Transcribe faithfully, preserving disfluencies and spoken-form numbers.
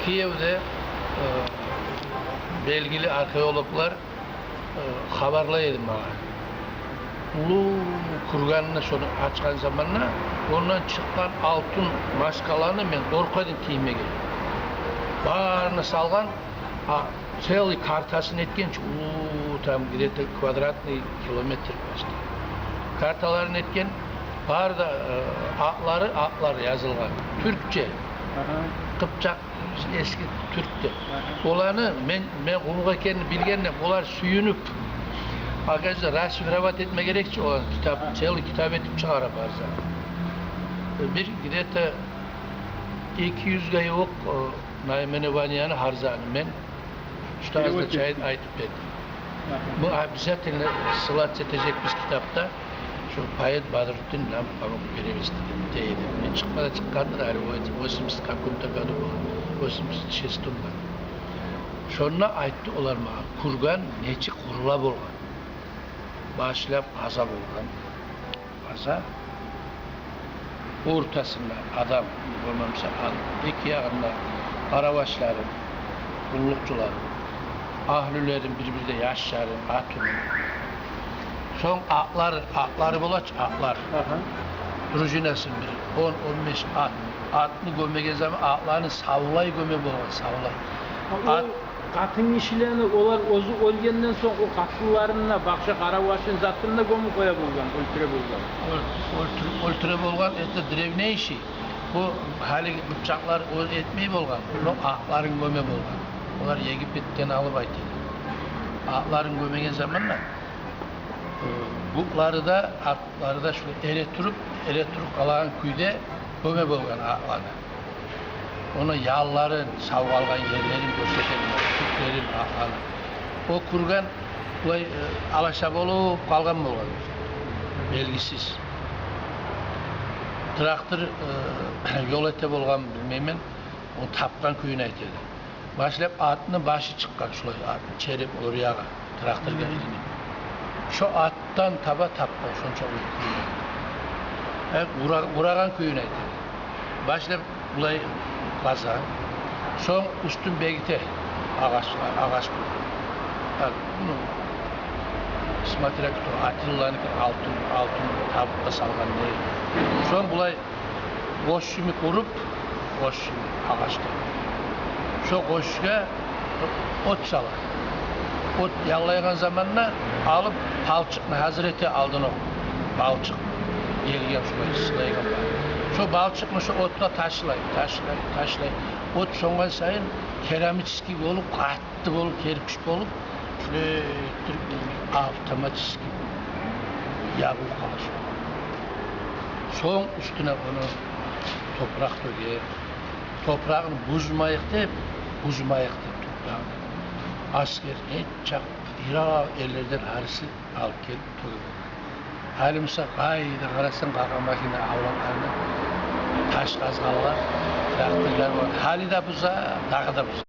Киевде, э, белгили археологлар, э, хабарлай эди магъа. Уллу курганны шону ачгъан заманда ондан чыкъгъан алтын маскаланы мен къоркъа эдим тиймеге. Барын салгъан, а, целый картасын этген чи, уллу, там где-то квадратный километр почти. Карталарын этген, бары да, э, атлары, атлар язылгъан. Тюркче. Агьа. Къыпчакъ, эски тюркче. Агьа. Оланы мен, мен къумукъ экенин билгенде, олар сююнюп, оказывается, расшифровать этме герек чи оланы. Китап, агьа, целый китап этип чыгъара барса. Бир где-то эки юзге ювукъ, э, наименованияны гьар затны мен уьстазына чайын айтып бердим. Агьа. Бу обязательно ссылаться этежекбиз китапда. Шо поэт Бадрутдин нам помог перевести деп, дейди. Мен чыкъма да чыкъгъандыр, гьали восемьдесят каком-то году болгъан, восемьдесят шестом году. Шонда айтды олар магъа, курган нечик къурула болгъан. Башлап къаза болгъан. Къаза. Ортасында адам, болмаса, ал-, эки ягъында къаравашлары, къуллукъчулары, агьлюлерин, бир-бирде яшларын, къатынын. Сонг атлар, атлары бола чы, атлар. Агьа. Дружинасын бир он, он беш ат. Атны гёмеген заман атланы савлай гёме болгъан, савлай. Ат Къатынгишилени олар оьзю оьлгенден сонг, о къатынларын да, башгъа къаравашын, затын да гёмюп къоя болгъан, оьлтюре болгъан. Оьл-, оьлтюр-, оьлтюре болгъан, это древнейший. Бу гьалиги къыпчакълар оьз этмей болгъан, но атларын гёме болгъан. Олар Египетден алып айта эди. Атларын гёмеген заманда, э, букълары да, ат- лары да шулай эретуруп, эретуруп къалагъан кюйде гёме болгъан атланы. Ону ялларын, сав къалгъан ерлерин гёрсете, тюклерин атланы. О курган булай, э, алаша болуп къалгъан болгъан, белгисиз. Трактор, э, ёл эте болгъанмы билмеймен, ону тапгъан кюйюн айта эди. Башлап атны башы чыкъгъан, шулай атны череп оьр ягъа, трактор гелтирген. Шо атдан таба тапгъан, шонча уллу кюйню. Э, ура-, урагъан кюйню айта эди. Башлап булай къаза, сонг уьстюн бегите агъач, агъач булан. Гьа, ну, смотря кто, Атилланыки алтын, алтын табутгъа салгъан не. Сонг булай къош йимик уруп, къош йимик агъачдан. Шо къошгъа от сала. От яллайгъан заманда алып балчыкъны гьазир эте алдын окъ. Балчыкъ гелген шулай сылайгъан бар. Шо балчыкъны шо отгъа ташлай, ташлай, ташлай. От сёнген сайын керамический болуп, къат- ты болуп, керпич болуп, шулай этдирип, автоматически ябылып къала шо. Сонг уьстюне ону топуракъ тёге. Топурагъын бузмайыкъ деп, бузмайыкъ деп топурагъын. Аскер нечакъы йыракъ ерлерден гьариси алып гелип тёге. Гьали мисал, къайда къарасанг, Къакъа Макина авлакъларына таш къазгъанлар, тракторлар бар. Гьали де буза, дагъы да буза.